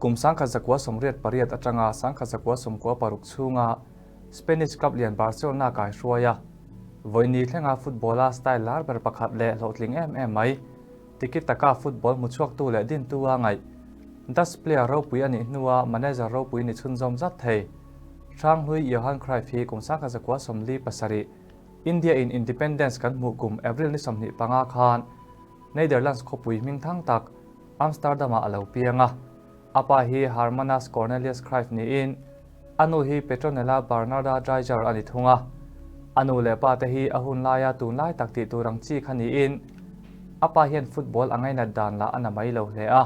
Kum 1988 atanga 1996 chhunga Spanish club lian Barcelona kaihruai a, vawiini thlenga football-a style lar ber pakhat leh hlawhtling em em mai, tiki-taka football hmuchhuaktu leh dintu a ngaih. Dutch player ropui a nih hnua manager ropui ni chhunzawm zat thei. Hranghlui Johan Cruyff hi kum 1947 India in Independence kan hmuh kum April ni 25 khan Netherlands khawpui hmingthang tak Amsterdam-ah a lo piang a. A pa hi Hermanus Cornelius Cruyff niin a nu hi Petronella Bernarda Dreijer a ni thung a. A nu leh pa te hi a hun laia tunlai tak tih tur ang chi kha niin a pa hian football a ngainat dan lah a na mai lo hle a.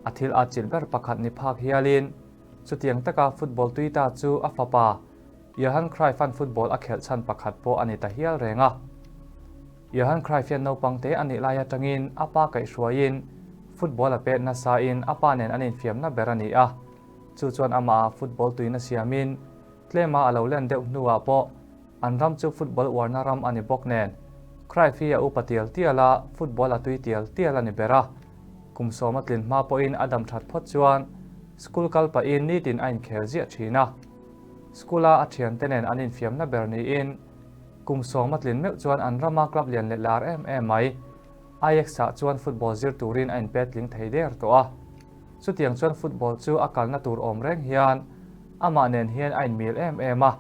A thil atchilh ber pakhat ni phak hialin chutiang taka football tui ta chu a fapa Johan Cruyff-a'n football a khelh chhan pakhat pawh a ni ta hial reng a. Johan Cruyff hian naupang te a nih lai atangin a pa kaihhruaiin football a pet nasain a pa nen an infiamna ber a ni a. Chu chuan amah football tuina siamin tlema a lo len deuh hnuah pawh an ram chu football uarna ram a ni bawk nen Cruyff hi a upa tial tial a, football a tui tial tial a ni ber a. Kum sawm a tlin hma pawhin a dam that phawt chuan school kal pahin nitin a inkhel ziah thin a. School-a a thiante nen an infiamna ber niin Kum sawm a tlin meuh chuan an rama club lian leh lar em em mai. Ajax-ah chuan football zir turin a inpet tling thei der tawh a. Chutiang chuan football chu a kalna tur awm reng hian amah nen hian a inmil em em a.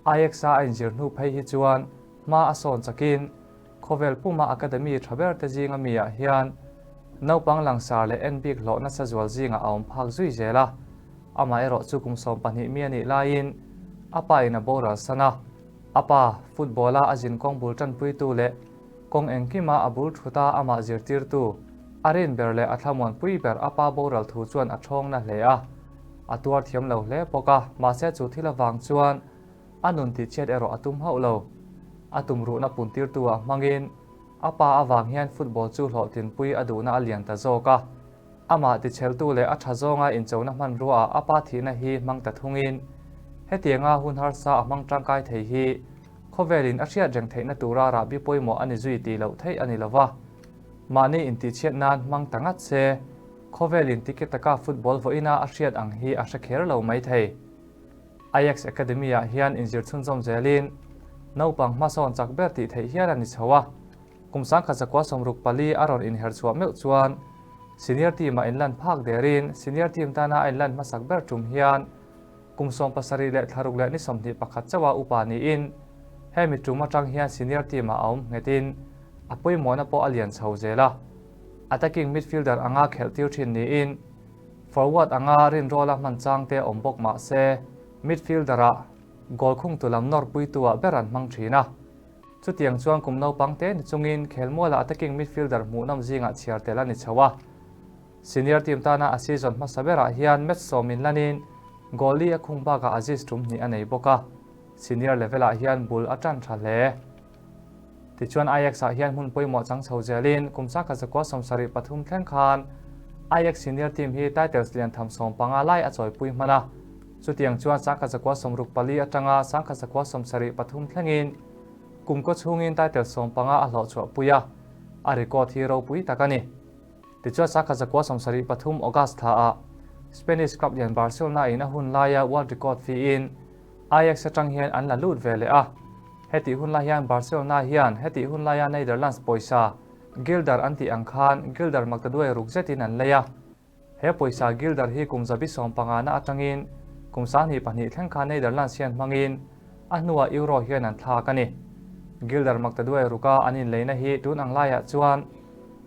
Ajax-a a inzir hnu phei hi chuan hma a sawn chakin khawvel puma academy tha ber te zinga mi ah hian naupang langsar leh en bik hlawh nasa zual zingah a awm phak zui zel a. Amaherawh chu kum 12 mi a nih laiin a pa in a boral san a. A pa, football-a a zin kawng bul tanpuitu leh kawng engkima a bul thuta amah zirtirtu, a rin ber leh a thlamuanpui ber a pa boral thu chuan a thawng na hle a. A tuar thiam lo hle bawk a, mahse chu thil avang chuan a nun tihchhiat erawh a tum hauh lo. A tumruhna puntirtu-ah hmangin a pa avang hian football chu hlawhtlinpui a duhna a lian ta zawk a. Amah ticheltu leh a tha zawnga inchona hmanruaah a pa thihna hi hmang ta thungin, hetianga hun harsa a hmang tangkai thei hi khawvelin a hriat reng theihna tura rahbi pawimawh a ni zui tih loh theih a ni lo va. Mahni intihchhiat nan hmang ta ngat se, khawvelin ticket taka football vawiina a hriat ang hi a hre kher lo mai thei. Ajax Academy-ah hian inzir chhunzawm zelin naupang hmasawn chak ber tih theih hial a ni chho a. Kum 1964 a rawn inher chhuah meuh chuan senior team-ah inlan phak derin senior team tana a inlan hmasak ber tum hian kum 76 leh thla ruk leh ni 21 chauha upa niin hemi tum atang hian senior team-ah a awm nghetin a pawimawhna pawh a lian chho zel a. Attacking midfielder anga khelh tir thin niin forward anga rinrawla hman chang te awm bawk mah se midfielder-ah goal khungtu lam nawrpuitu-ah ber an hmang thin a. Chutiang chuan kum naupang te ni chungin khelmuala attacking midfielder hmuhnawm zingah chhiar tel a ni chho a. Senior team tana a season hmasa berah hian match sawm inlanin goal li a khung bakah assist tum hnih a nei bawk a. Senior level-ah hian bul a tan tha hle. Tichuan Ajax-ah hian hmun pawimawh chang chho zelin kum 1973 thleng khan Ajax senior team hi titles lian tham 15 lai a chawipui hman a. Chutiang chuan 1964 atanga 1973 thlengin kum kaw chhungin title 15 a hlawh chhuahpui a, a record hi ropui tak a ni. Tichuan 1973 August thlaah Spanish club lian Barcelona in a hun laia world record fiin Ajax atang hian an la lut ve leh a. Hetih hun lai hian Barcelona hian hetih hun laia Netherlands pawisa Guilder an tih ang khan Guilder maktaduai ruk zetin an lei a. He pawisa Guilder hi kum zabi 15 na atangin kum 22 thleng khan Netherlands hian hmangin a hnuah Euro hian an thlak a ni. Guilder maktaduai ruka an inleina hi tun ang laiah chuan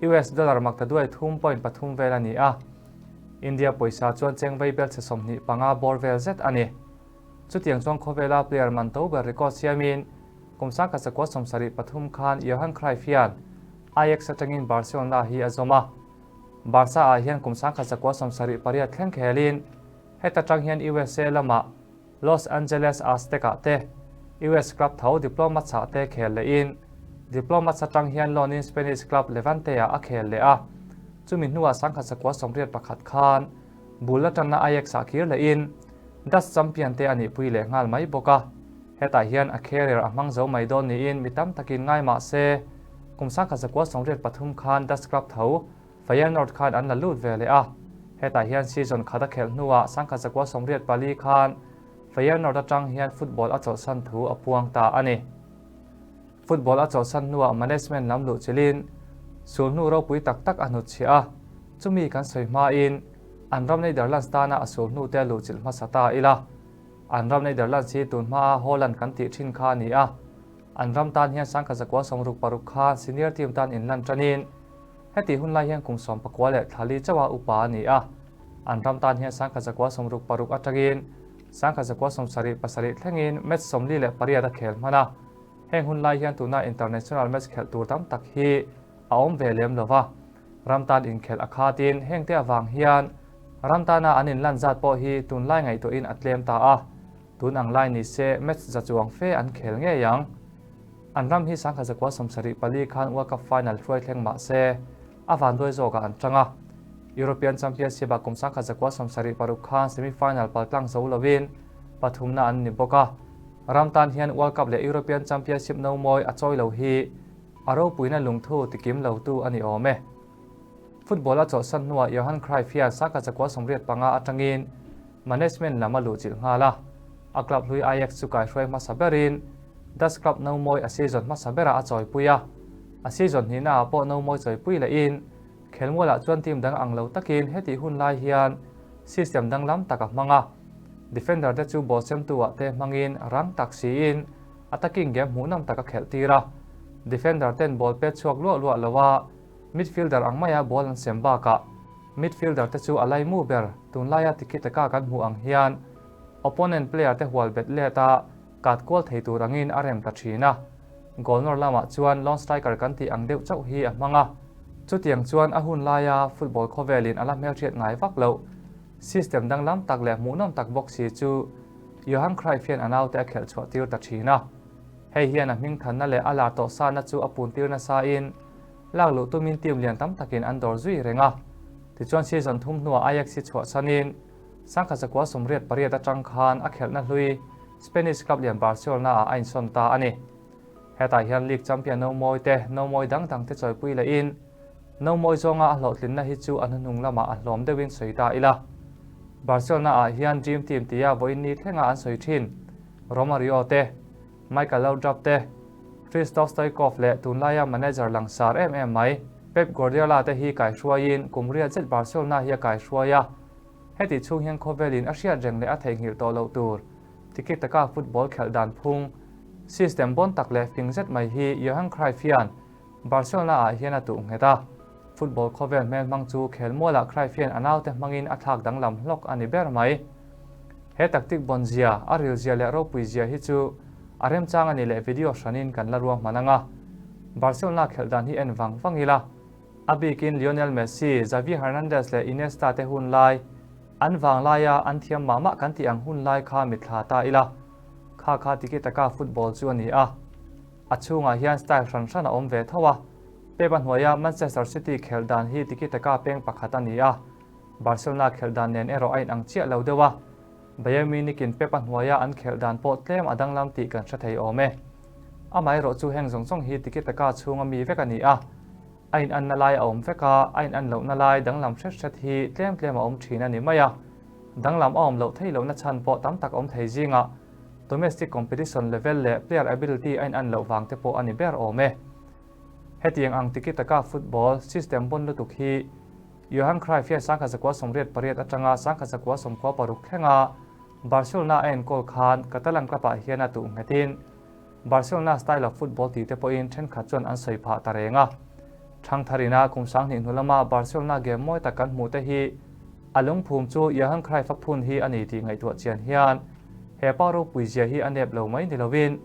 US dollar maktaduai 3.3 vel a ni a. India pawisa chuan cheng vei bel chhe 25 bawr vel zet a ni. Chutiang chuan khawvela player man to ber record siamin kum 1973 khan Johan Cruyff hian Ajax atangin Barcelona hi a zawm a. Barca ah hian kum 1978 thleng khelin heta tang hian USA lamah Los Angeles Aztec ah te US club tho Diplomats ah te khel lehin Diplomats atang hian loan in Spanish club Levante ah a khel leh a. Chumi hnuah 1981 khan bul atana Ajax ah kir lehin Dutch champion te a nihpui leh nghal mai bawk a. Hetah hian a career a hmang zo mai dawn niin mi tam takin ngai mah se kum 1983 khan Dutch club tho Feyenoord khan an la lut ve leh a. Hetah hian season khat a khelh hnuah 1984 khan Feyenoord atang hian football a chawlhsan thu a puang ta a ni. Football a chawlhsan hnuah management lam luh chilhin sulhnu ropui tak tak a hnutchhiah a, chumi kan sawi hmain an ram Netherlands tana a sulhnu te a luh chilh hmasa ta ila. An ram Netherlands hi tun hmaa Holland kan tih thin kha a ni a, an ram tan hian 1966 khan senior team tan inlan tanin hetih hun lai hian kum 14 leh thla li chauha upa a ni a, an ram tan hian 1966 atangin 1977 thlengin match 48 a khel hman a, heng hun lai hian tuna international match khelh tur tam tak hi a awm ve lem lo va, ram tan inkhelh a khatin hengte avang hian ram tana an inlan zat pawh hi tunlai ngaihtuahin a tlem ta a, tun ang lai ni se match za chuang fe an khel ngei ang. An ram hi 1974 khan World Cup final hruai thleng mah se a vanduai zawkah an tang a, European Championship ah kum 1976 khan semi final paltlang zo lovin pathumna an ni bawk a, ram tan hian World Cup leh European Championship no mawi a chawi lo hi a ropuina lungthu tikim lotu a ni awm e. Football a chawlhsan hnuah Johan Cruyff hian 1985 atangin management lam a luhchilh nghal a, a club hlui Ajax chu kaihruai hmasa berin Dutch club no mawi a season hmasa berah a chawipui a, a season hnihnaah pawh no mawi chawipui lehin khelmualah chuan team dang ang lo takin hetih hun lai hian system danglam tak a hmang a, defender te chu ball semtu-ah te hmangin rang tak siin attacking game hmuhnawm tak a khelh tir a, defender ten ball pet chhuak luah luah lo a, midfielder ang maia ball an sem bakah midfielder te chu a laimu ber tunlaia tiki taka kan hmuh ang hian opponent player te hual bet let a kat kual thei tur angin a rem ta thin a, goal nawr lamah chuan lone striker kan tih ang deuh chauh hi a hmang a, chutiang chuan a hun laia football khawvelin a la hmelhriat ngai vak loh system danglam tak leh hmuhnawm tak bawk si chu Johan Cruyff hian a naute a khelh chhuah tir ta thin a. Hei hian a hmingthanna leh a lar tawh sana chu a puntir nasain lak luh tumin team lian tam takin an dawr zui reng a. Tichuan season thum hnuah Ajax hi chhuahsanin 1988 atang khan a khelhna hlui Spanish club lian Barcelona-ah a insawn ta a ni. Hetah hian league champion no mawi te, no mawi dang dang te chawipui lehin no mawi zawnga a hlawhtlinna hi chu a hnuhnung lamah a hlawm deuhin sawi ta ila. Barcelona-ah hian dream team tia vawiin ni thlenga an sawi thin Romario te, Michael Laudrup te, Christoph Stoichkov leh tunlaia manager langsar em em mai Pep Guardiola te hi kaihruaiin kum riat zet Barcelona hi a kaihruai a. Hetih chhung hian khawvelin a hriat reng leh a theihnghilh tawh loh tur tiki taka football khelh dan phung, system bawn tak leh fing zet mai hi Johan Cruyff hian Barcelona-ah hian a tuh nghet a. Football khawvel hmel hmang chu khelmualah Cruyff hian a naute hmangin a thlak danglam hlawk a ni ber mai. He tactic bawn zia, a ril zia leh ropui zia hi chu a remchang a ni leh video hranin kan la ruahman ang a. Barcelona khelh dan hi en vang vang ila, a bikin Lionel Messi, Xavi Hernandez leh Iniesta te hun lai, an vang laia an thiam mah mah kan tih ang hun lai kha mitthla ta ila, kha kha tiki taka football chu a ni a. A chhungah hian style hran hran a awm ve tho a, Pep a hnuaia Manchester City khelh dan hi tiki taka peng pakhat a ni a, Barcelona khelh dan nen erawh a inang chiah lo deuh a, Bayern Munich-in Pep a hnuaia an khelh dan pawh tlem a danglam tih kan hre thei awm e. Amaherawh chu heng zawng zawng hi tiki taka chhunga mi vek a ni a, a inanna lai a awm vek a, a inan lohna lai danglam hret hret hi tlem tlem a awm thin a ni mai a, danglam a awm loh theih lohna chhan pawh tam tak awm thei zingah domestic competition level leh player ability a inan loh vang te pawh a ni ber awm e. Hetiang ang tiki taka football system bawn lutuk hi Johan Cruyff hian 1988 atanga 1996 thlenga Barcelona a enkawl khan Catalan club-ah hian a tuh nghetin Barcelona style of football tih te pawhin thenkhat chuan an sawi phah ta reng a. Thangtharina kum 2000 hnu lama Barcelona game mawi tak kan hmuh te hi a lungphum chu Johan Cruyff-a phun hi a ni tih ngaihtuah chian hian he pa ropui zia hi a nep lo mai ni lovin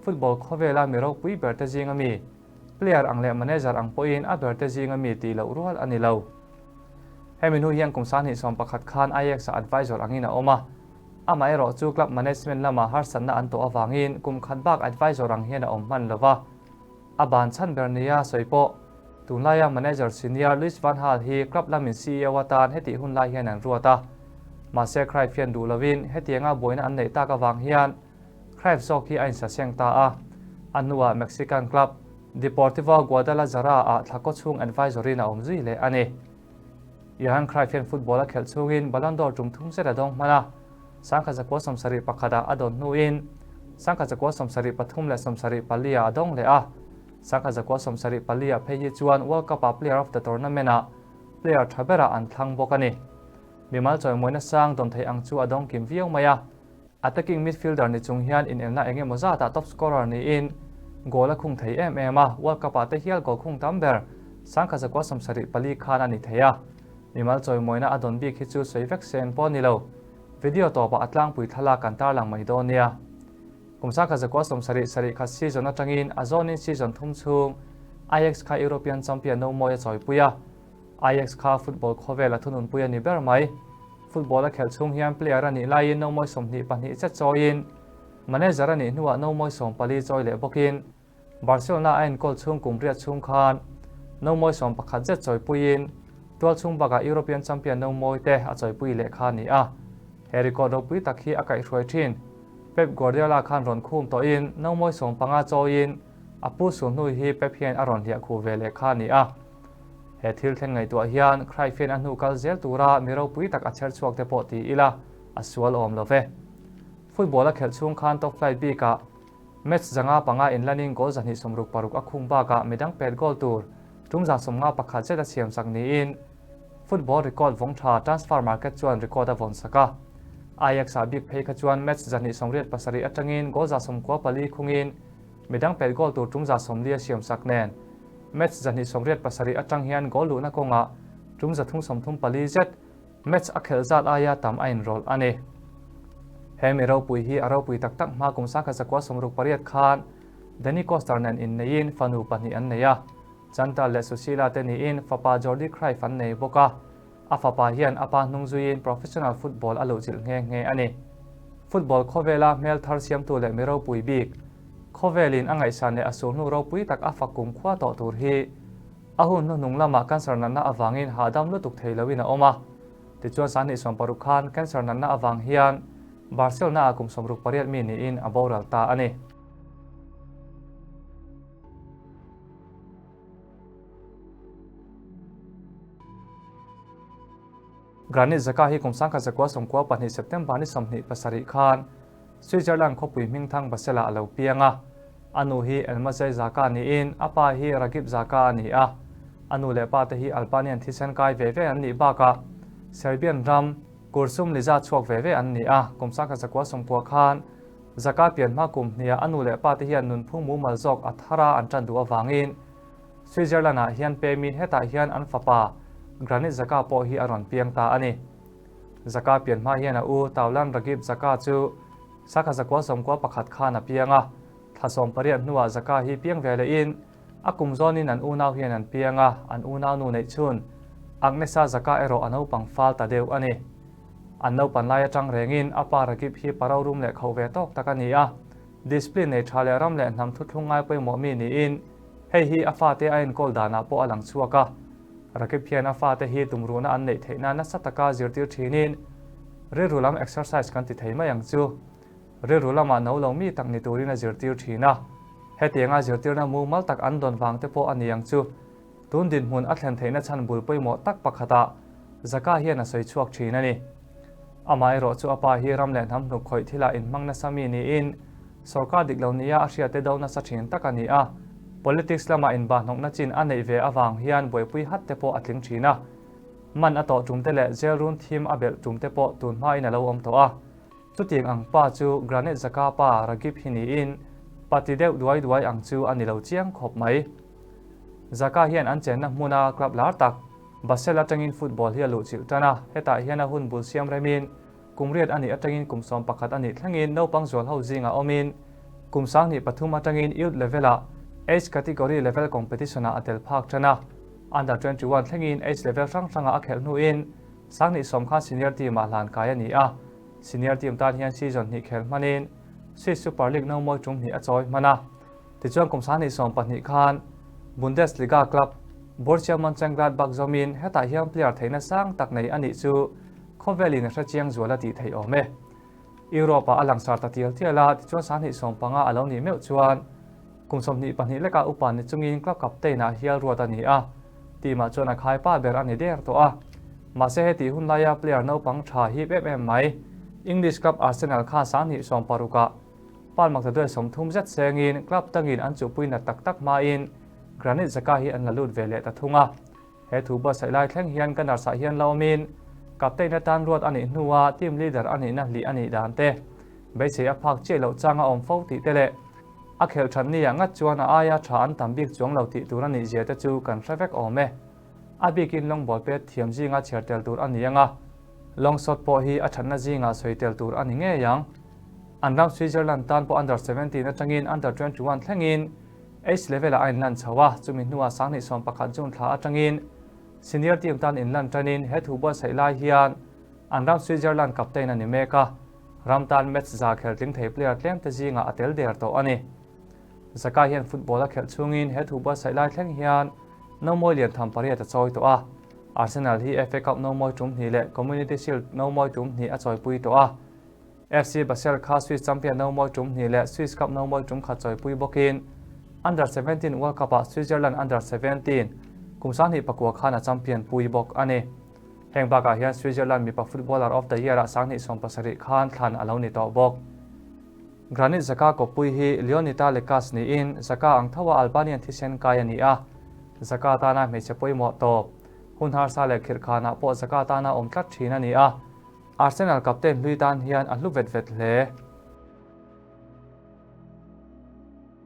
football khawvela mi ropui ber te zinga mi player ang leh manager ang pawhin a ber te zinga mi tih loh rual a ni lo. Hemi hnu hian kum 2011 khan Ajax-a advisor angin a awm a, amaherawh chu club management lama harsatna an tawh avangin kum khat bak advisor ang hian a awm hman lo va. A ban chhan ber nia sawi pawh tunlaia manager senior Louis van Gaal hi club lamin CEO atan hetih hun lai hian an ruat a. Mahse Cruyff hian duh lovin hetianga buaina an neih tak avang hian Cruyff zawk hi a insaseng ta a. A hnuah Mexican club Deportivo Guadalajara-ah thla kaw chhung advisor-in a awm zui leh a ni. Johan Cruyff hian football a khelh chhungin Ballon d'Or tum thum zet a dawng hman a, 1971 ah a dawn hnuin 1973 leh 74 ah a dawng leh a, 1974 ah phei hi chuan World Cup ah Player of the Tournament ah player tha berah an thlang bawk a ni. Mimal chawimawina sang dawn theih ang chu a dawng kim viau mai a. Attacking midfielder ni chung hian inelna eng emaw zatah top scorer niin goal a khung thei em em a, World Cup ah te hial goal khung tam ber 1974 khan a ni thei a. Mimal chawimawina a dawn bik hi chu sawi vek sen pawh a ni lo. Video tawpah a tlangpui thlalak kan tarlang mai dawn nia. Kum 1977 khat season atangin a zawnin season thum chhung Ajax kha European champion no mawi a chawipui a. Ajax kha football khawvel a thununpui a ni ber mai. Football a khelh chhung hian player a nih laiin no mawi 22 zet chawiin manager a nih hnuah no mawi 14 chawi leh bawkin Barcelona a enkawl chhung kum riat chhung khan no mawi 11 zet chawipuiin tual chhung bakah European champion no mawi te a chawipui leh kha a ni a. He record ropui tak hi a kaihhruai thin. Pep Guardiola khan rawn khum tawhin no mawi 15 chawiin a pu sulhnu hi Pep hian a rawn hliah khuh ve leh kha a ni a. He thil thleng ngaihtuah hian Cruyff hian a hnu kal zel tura mi ropui tak a chher chhuak te pawh ti ila a sual awm lo ve. Football a khelh chhung khan top flight bikah match 505 inlanin goal 266 a khung bakah midang pet goal tur tum 151 zet a siamsak niin football record vawng tha transfer market chuan record a vawnsak a. Ajax ah bik phei kha chuan match 287 atangin goal 94 khungin midang pet goal tur tum 40 a siamsak nen Match 287 atang hian goal luhna kawngah tum 334 zet match a khelh zat aia tam a inrawlh a ni. He mi ropui hi a ropui tak tak hma kum 1968 khan Danny Koster nen inneiin fanu pahnih an nei a, Chantal leh Susila te niin fapa Jordi Cruyff an nei bawk a, a fapa hian a pa hnung zuiin professional football a luhchilh nghe nghe a ni. Football khawvela hmel thar siamtu leh mi ropui bik, khawvelin a ngaihsan leh a sulhnu ropui tak a fak kum khua tawh tur hi a hun hnuhnung lamah cancer natna avangin hahdam lutuk thei loin a awm a. Tichuan 2016 khan cancer natna avang hian Barcelona-ah kum 68 mi niin a boral ta a ni. Granit Xhaka hi kum 1992 September ni 27 khan Switzerland khawpui hmingthang Basel-ah a lo piang a. A nu hi Elmazaj Xhaka niin a pa hi Ragip Xhaka a ni a. A nu leh pa te hi Albanian thisen kai ve ve an nih bakah Serbian ram Kursum Liza chhuak ve ve an ni a. Kum 1990 khan Xhaka pian hma kum hniah a nu leh pa te hian nunphung mumal zawk a thara an tan duh avangin Switzerland-ah hian pemin hetah hian an fapa Granit Xhaka pawh hi a rawn piang ta a ni. Xhaka pian hma hian a u Taulan Ragip Xhaka chu 1991 khan a piang a, thla 18 hnuah Xhaka hi piang ve lehin a kum zawnin an unau hian an piang a, an unau nu neih chhun Agnesa Xhaka erawh a naupang fal ta deuh a ni. An naupan lai atang rengin a pa Ragip hi pa rorum leh khauh ve tawk tak a ni a, discipline nei tha leh ram leh hnam thuthlung ngai pawimawh mi niin hei hi a fate a enkawl danah pawh a lang chhuak a. Rakip hian a fate hi tumruhna an neih theihna nasa taka zirtir thinin rilru lam exercise kan ti thei mai ang chu. Rilru lamah no lo mi tak ni turin a zirtir thin a. Hetianga zirtirna mumal tak an dawn vang te pawh a ni ang chu. Tun dinhmun a thlen theihna chhan bul pawimawh tak pakhatah Zaka hian a sawi chhuak thin a ni. Amaherawh chu a pa hi ram leh hnam hnuk khawih thilah inhmang nasa mi niin sorkar dik lo nia a hriate do nasa thin tak a ni a. Politics lama inbahhnawkna chin a neih ve avang hian buaipui hat te pawh a tling thin a. Man a tawh tum te leh jail run thim a belh tum te pawh tun hmain a lo awm tawh a. Chutiang ang pa chu Granit Xhaka pa Ragip hi niin pa ti deuh duai duai ang chu a ni lo chiang khawp mai. Xhaka hian an chenna hmuna club lar tak Basel atangin football hi a luhchilh tan a, hetah hian a hun bul siam remin kum riat a nih atangin kum 11 a nih thlengin naupang zual ho zingah awmin kum 23 atangin youth level-ah age category level competition-ah a tel phak tan a, under 21 thlengin age level hrang hrangah a khelh hnuin 2010 khan senior team-ah hlan kai a ni a. Senior team tan hian season hnih khel hmanin Swiss Super League no mawi tum hnih a chawi hman a. Tichuan kum 2012 khan Bundesliga club Borussia Mönchengladbach zawmin hetah hian player theihna sang tak nei a nih chu khawvelin a hre chiang zual a tih theih awm e. Europe-ah a langsar ta tial tial a, tichuan 2015 a lo nih meuh chuan kum 22 lekah upa ni chungin club captain-ah hial ruat a ni a, team-ah chuan a khaipa ber a ni der tawh a. Mahse hetih hun laia player naupang tha hip em em mai English club Arsenal kha 2016 ah Palm maktaduai 30 zet sengin club dangin an chuhpui nat tak tak hmain Granit Xhaka hi an la lut ve leh ta thung a. He thu buatsaih lai thleng hian Gunners ah hian la awmin captain atan ruat a nih hnua team leader a nihna hlih a nih dan te, beisei a phak chiah loh chang a awm fo tih te leh a khelh that ni-ah ngat chuan a aia tha an tam bik chuang lo tih tur a nih zia te chu kan hre vek awm e. A bikin lawng ball pet thiam zinga chhiar tel tur a ni ang a, long shot pawh hi a thatna zingah sawi tel tur a ni ngei ang. An ram Switzerland tan pawh under 17 atangin under 21 thlengin Age level ah a inlan chho a, chumi hnuah 2011 June thla atangin senior team tan inlan tanin he thu buatsaih lai hian an ram Switzerland captain a ni mek a, ram tan match za khel tling thei player tlem te zingah a tel der tawh a ni. Xhaka hian football a khelh chhungin he thu buatsaih lai thleng hian nomawi lian tham pariat a chawi tawh a, Arsenal hi FA Cup nomawi tum hnih leh Community Shield nomawi tum hnih a chawipui tawh a. FC Basel kha Swiss champion nomawi tum hnih leh Swiss Cup nomawi tum khat chawipui bawkin Under 17 World Cup-ah Switzerland Under 17 kum 2009 khan a champion pui bawk a ni. Heng bakah hian Switzerland mipa Footballer of the Year-ah 2017 khan thlan a lo ni tawh bawk. Granit Xhaka kawppui hi Leonita Lekas niin Xhaka ang thoa Albanian thisen kai a ni a, Xhaka tana hmeichhe pawimawh tawp, hun harsa leh khirhkhanah pawh Xhaka tana awm tlat thin a ni a. Arsenal captain hlui tan hian a hlu vet vet hle.